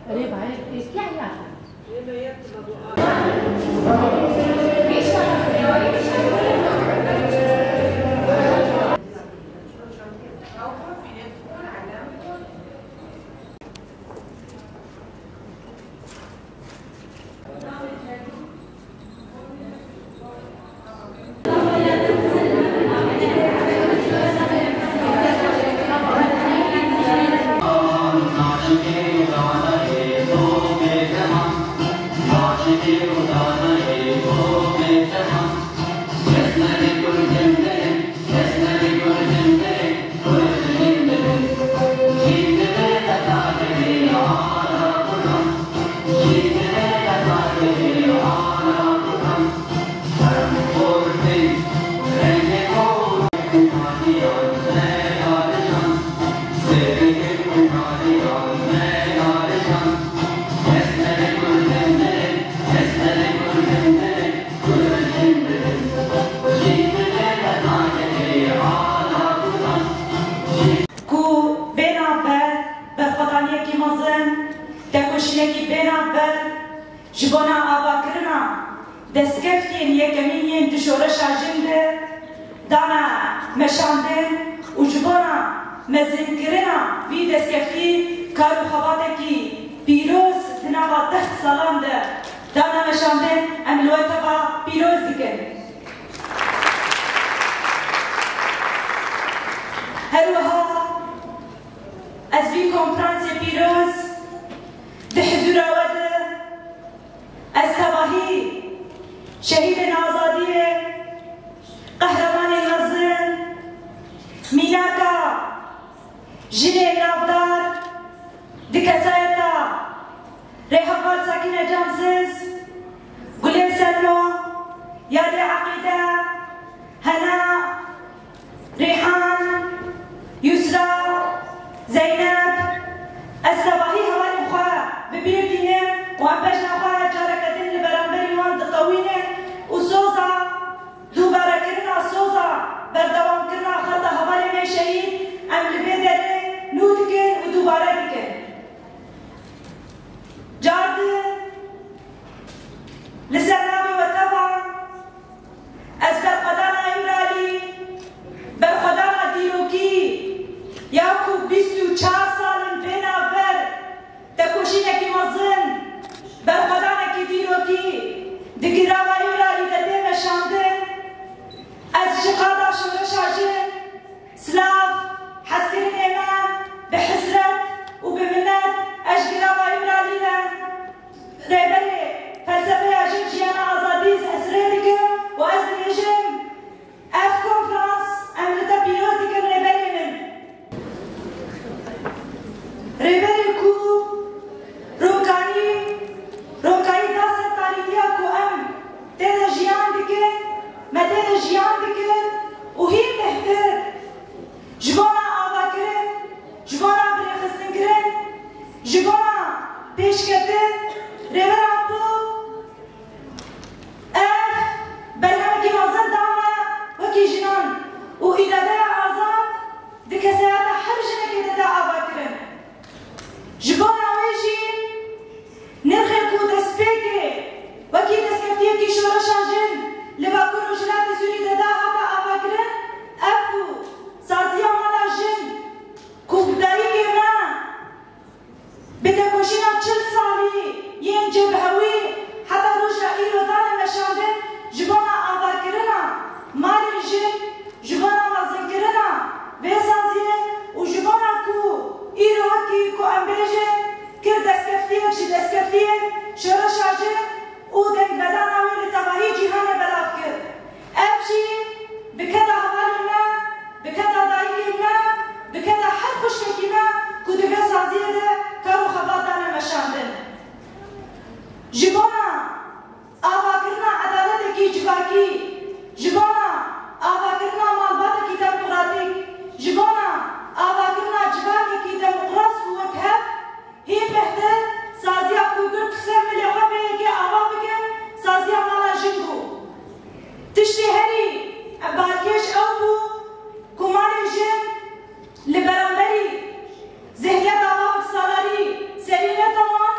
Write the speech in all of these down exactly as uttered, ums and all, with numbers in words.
Rê bayê, e, ya, ya. Ku bê navber, berxwedaniyekî mezin, tekoşînekî bê navber ji bona avakirina destkeftiyên yekemîn yên di şoreşa jin de dane meşandin û ji bona mezinkirina vî destkeftî kar û xebatekî pîroz di nava deh salan de dane meşandin, em li we teva pîroz dikin. Her wiha ez vî konferansê pîroz di hizûra we de ez tevahî şehîdên azadiyê, qehremanên mezin, mînaka jinê navdar di kesayeta Rêheval Sakîne Camsiz, Gulê Selma, Yadê Eqîde, Hena, Rîhan, Yusra, Zeynep, ez tevahî hevalên xwe bi bîr tînim û em bejna xwe careke din li beramberî wan ditewînin û soza dûbarekirina, soza berdewamkirina xeta hevalên me şehîd em li vê derê nû dikin û dûbare dikin. Car din li ser navê we teva ez berxwedana Îmralî, berxwedana dîrokî ya ku bîst û çar sal in pê navber tekoşînekî mezin, berxwedanekî dîrokî di girava Îmralî de tê meşandin, ez ji qada şoreşa jin silav, hezkirinê me bi hesret û bi minet ez ji girava Îmralî re Rêberê felsefeya jin, jiyana azadî ez rê dikim û ez dibêjim, ev konferans em li te pîroz dikin rêberê min. Rêberê ku rokanî, rokanî da ser tarîtiya ku em tê de jiyan dikin, me tê de jiyan dikin û hîn bêhtir ji bona avakirin, ji bona birêxistinkirin, ji bona pêşketin, Rêber Apo ev berhemekî mezin da me wekî jinan û îradeya azad di kesayeta her jinekê de da avakirin. Ji bona wê jî nirxê ku destpêkê wekî destkeftiyekî şoreşa jin li Bakur Rojhilatê Sûrî de da hate avakirin, ev bû saziya mala jin ku dayikê me bi tekoşîna çil salî yên cebhewî heta roja îro dane meşandin ji bona avakirina malên jin, ji bona mezinkirina vê saziyê û ji bona ku îro wekî ku em bêjin kir destkeftiyek ji destkeftiyên şoreşa jin û dengvedana wê li tevahî cîhanê belav kir. Ev jî bi keda hevalên me, bi keda dayikên me, bi keda her xwişkekî me ku di vê saziyê de kar û xebat dane meşandin. Ji bona avakirina edaletekî civakî, ji bona avakirina malbatekî demokratîk, ji bona avakirina civakekî demokrat û wekhev, hîn bêhtir saziya ku gird ser milê xwe vê yekê ava bikin, saziya mala jin bû. Tiştê herî balkêş ew bû ku malê jin li beramberî zihniyeta mafik salarî serî netewan,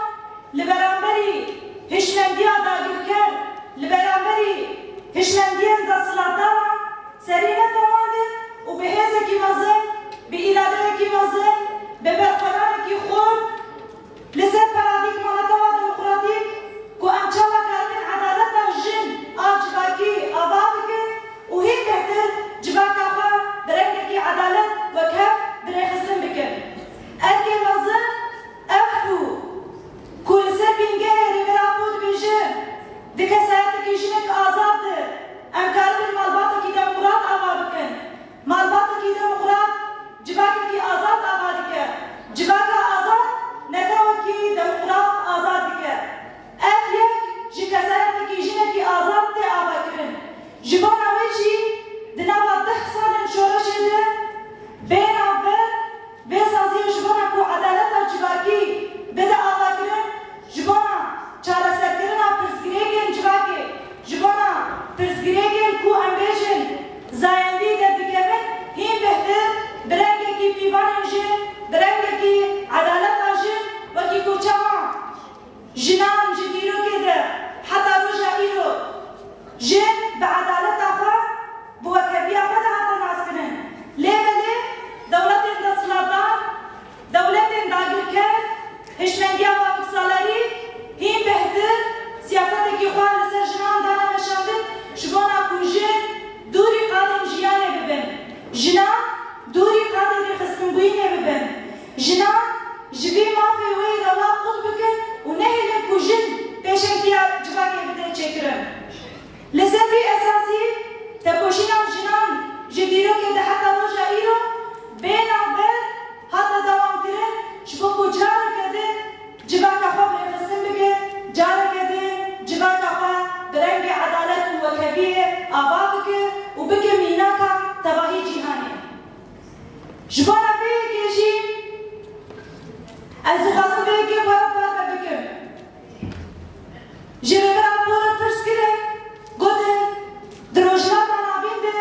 Jinan ji dîrokê de heta roja îro jin bi edaleta xwe, bi wekheviya xwe de hate naskirin. Lê belê dewletên desthilatdar, dewletên dagirker, hişmendiya Faruk Salarî hîn bêhtir siyasetekî xwe li ser jinan dane meşandin, ji bona ku jin dûrî qadên jiyanê bibin. Jinan dûrî qadên rêxistinbûyînê bibin. Jinan ji vî mafê wê re wa qut bikin û nehêlin ku jin pêşengtiya civakê bide çêkirin. Li ser vî esasî tekoşîna jinan ji dîrokê de heta roja îro bê navber hate dewamkirin, ji bo ku careke din civaka xwe bi rêxistin bike, careke din civaka xwe bi rengê edalet û wekheviyê ava bike û bike mînaka tevahî cîhanê. Ji bona vê yekê jî ez dixwazim vê yekê xwe re parve bikim. Ji Rêber Apo re pirs kirin, gotin, di Rojhilata Navîn de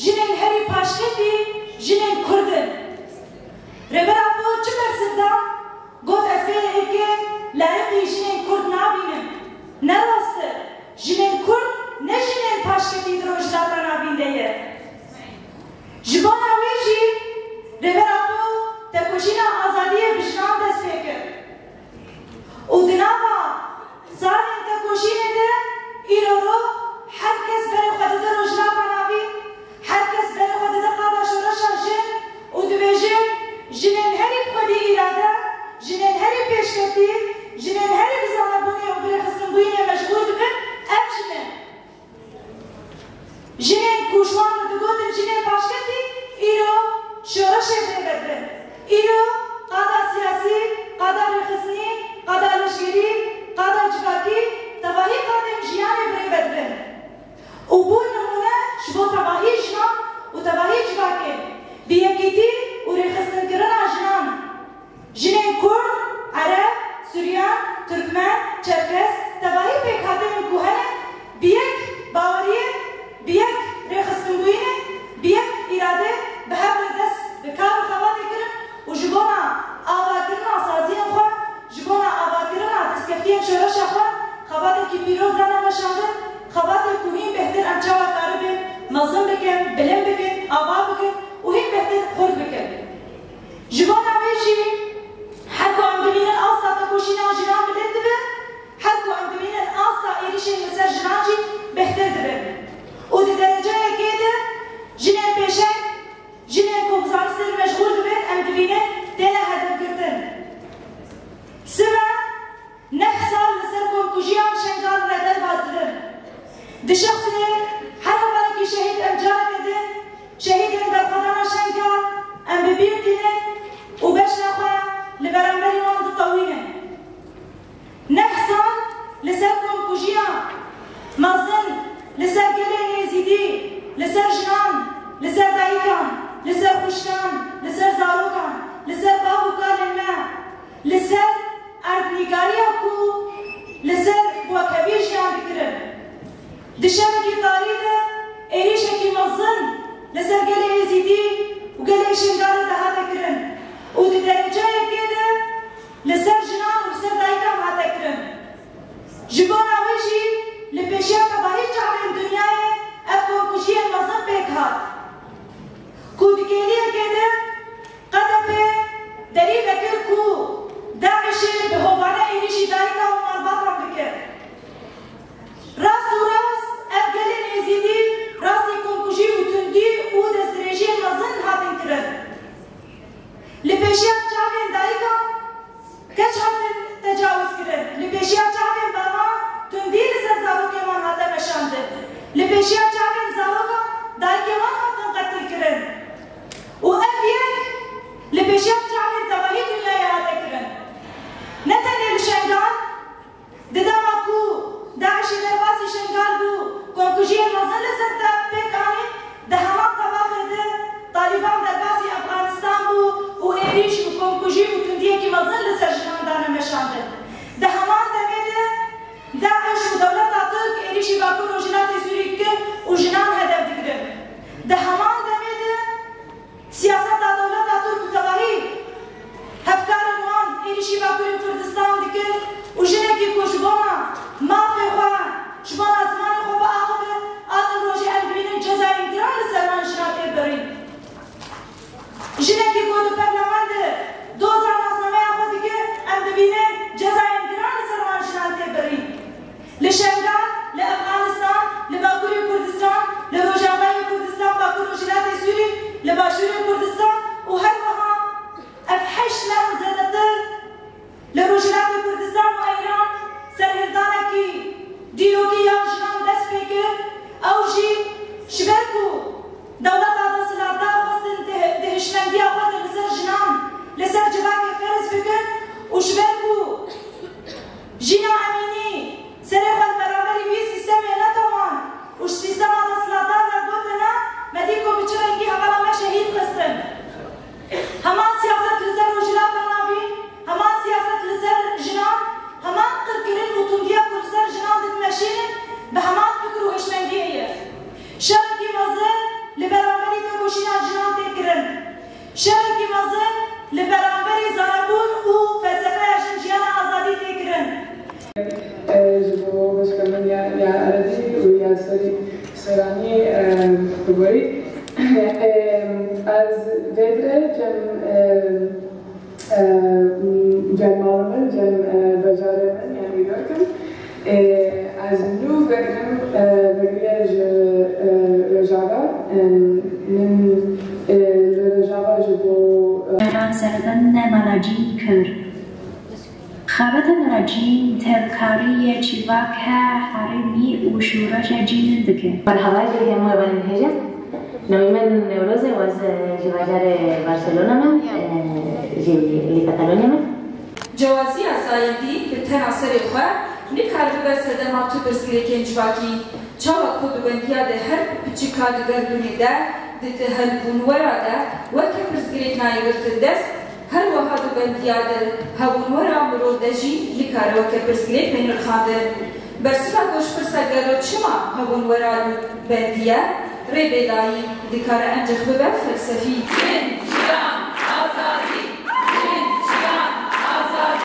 jinên herî paşketî jinên Kurd in. Rêber Apo çi bersiv da? Got, ez vê yekê layiqî jinên Kurd nabînim. Ne rast e. Jinên Kurd ne jinên paşketî di Rojhilata Navîn de ye. Ji bona wê jî Rêber Apo tekoşîna azadiyê bi jinan dest pê kir. Û di nava salên tekoşînê de îro ro her kes berê xwe dide Rojhilata Navîn, her kes berê xwe dide qada şoreşa jin û dibêjin, jinên herî bi xwedî îrade, jinên herî pêşketî, jinên herî bi zanebûnê û bi rêxistinbûyînê meşxûl dibin, ev jin in. Jinên ku ji wan re digotin jinên paşketî, îro şoreşê bi rê ve dibin. Îro qada siyasî, qada rêxistinî, qada leşkerî, qada civakî, tevahî qadên jiyanê bi rê ve dibin. Û bûn nimûne ji bo tevahî jinan û tevahî civakê, bi yekîtî û rêxistinkirina jinan. Jinên Kurd, Ereb, Suryan, Tirkmen, Çerkes, tevahî pêkhateyên ku hene, bi yek baweriyê, bi yek rêxistinbûyînê, bi yek îradê bi hev re dest bi kar û xebatê kirin û ji bona avakirina saziyên xwe, ji bona avakirina destkeftiyên şoreşa xwe xebatekî pîroz dane meşandin, xebatê ku hîn bêhtir em çawa karibin mezin bikin, bilind bikin, ava bikin û hîn bêhtir xurt bikin. Ji bona wê jî her ku em dibînin asta tekoşîna jinan bilind dibe, her ku em dibînin asta êrîşên li ser jinan jî bêhtir dibe. Û di dereceyekê de jinên pêşeng, jinên ku bi zanistê re meşxûl dibin, em dibînin têne hedefgirtin. Sibe neh sal li ser komkujiya Şengal re derbas dibin. Di şexsê her hevalekî şehîd em careke din şehîdên berxwedana Şengal em bi bîr tînin û beşna xwe li beramberî wan ditewînin. Neh sal li ser komkujiya mezin li ser gelê Êzîdî, li ser jinan, li ser dayikan, li ser xwişkan, li ser zarokan, li ser bav û kalên me, li ser erdnîgariya ku li ser wekhevî jiyan dikirin. Di şevekî tarî de êrîşekî mezin li ser gelê Êzîdî û gelê Şingalê de hate kirin û di dereceyekê de li ser jinan û li ser dayikan hate kirin. Ji bona wê jî li pêşiya tevahî çavên dinyayê ev komkujiyên mezin pêk hat. Ku di kêliyekê de K D P derî vekir ku DAIŞê bi hovane êrîşî dayika û malbatan bike. Rast û rast ev gelên Êzîdî rastî komkujî û tundî û destdirêjiyên mezin hatin kirin. Li pêşiya çavên dayikan keç hatin tecawizkirin. Li pêşiya çavên bavan tundî li ser zarokên wan hate meşandin. Li pêşiya çavên zarokan dayikê wan hatin qetilkirin. Û ev yek li pêşiya çavên tevahî dinyayê hate kirin. Ne tenê li Şengal, di dema ku DAIŞê derbasî Şengal bû, komkujiyên mezin li ser te pêk anîn, di heman tevaxê de Talîban derbasî Efxanistan bû û êrîş û komkujî û tundiyekî mezin li ser jinan dane meşandin. Di heman demê de DAIŞ û dewleta Tirk êrîşî Bakur Rojhilatê Sûrî dike û jinan hedef digirin. Di heman demê de siyaseta dewleta Tirk û tevahî hevkarên wan êrîşî Bakurê Kurdistan dikin û jinekî ku Ew jî ji ber ku dewleta desthilatdar xwestin di-, di hişmendiya xwe de li ser jinan, li ser civakê ferz bikin û ji ber ku Jîna Emînî serê xwe li beramberî vî sîstemê netewand û ji sîstema desthilatdar re gote ne, me dî ku bi çi rengî hevala me şehîd xistin. Heman siyaset li ser Rojhilata Navîn, heman siyaset li ser jinan, heman qirkirin û tundiya ku li ser jinan dimeşînin, bi heman fikir û hişmendiyê ye. Şerekî mezin li beramberî tekoşîna jinan tê kirin. Şerekî mezin li beramberî zanebûn û felsefeya jin jiyana azadî tê kirin. Ji bo başka min ya, ya Erebî û ya Sorî, Soranî, e, biborî. E, ez vê dire cem, e, e, cem malê min, cem, e, bajarê min, yanî dorkim. E, ez nû vegrim, e, vegriye ji, e, Rojava. E, min, e, li Rojava ji bo, e, Caran serdan ne malacî kir. Xebata malacî tevkarî ye çîvak he herêmî û şûreşa cînin dike. Merhaba ji hemû hevalên hêja. Navê min Newroz e, ez ji bajarê Barcelona me, e, ji, li Katalonya me. Cewaziya zayendî bi tena serê xwe nikare bibe sedema tu pirsgirêkên civakî. Çawa ku di wendiya de her piçika di gerdûnê de, di, di helbûnwera de weke pirsgirêk nayê girtin dest, her wiha di wendiya de hebûnwera mirov de jî nikare weke pirsgirêk bê nirxandin. Bersiva ku ji pirsa gelo çima hebûnwera li bendî ye, rê bêlayî dikare encix bibe felsefî.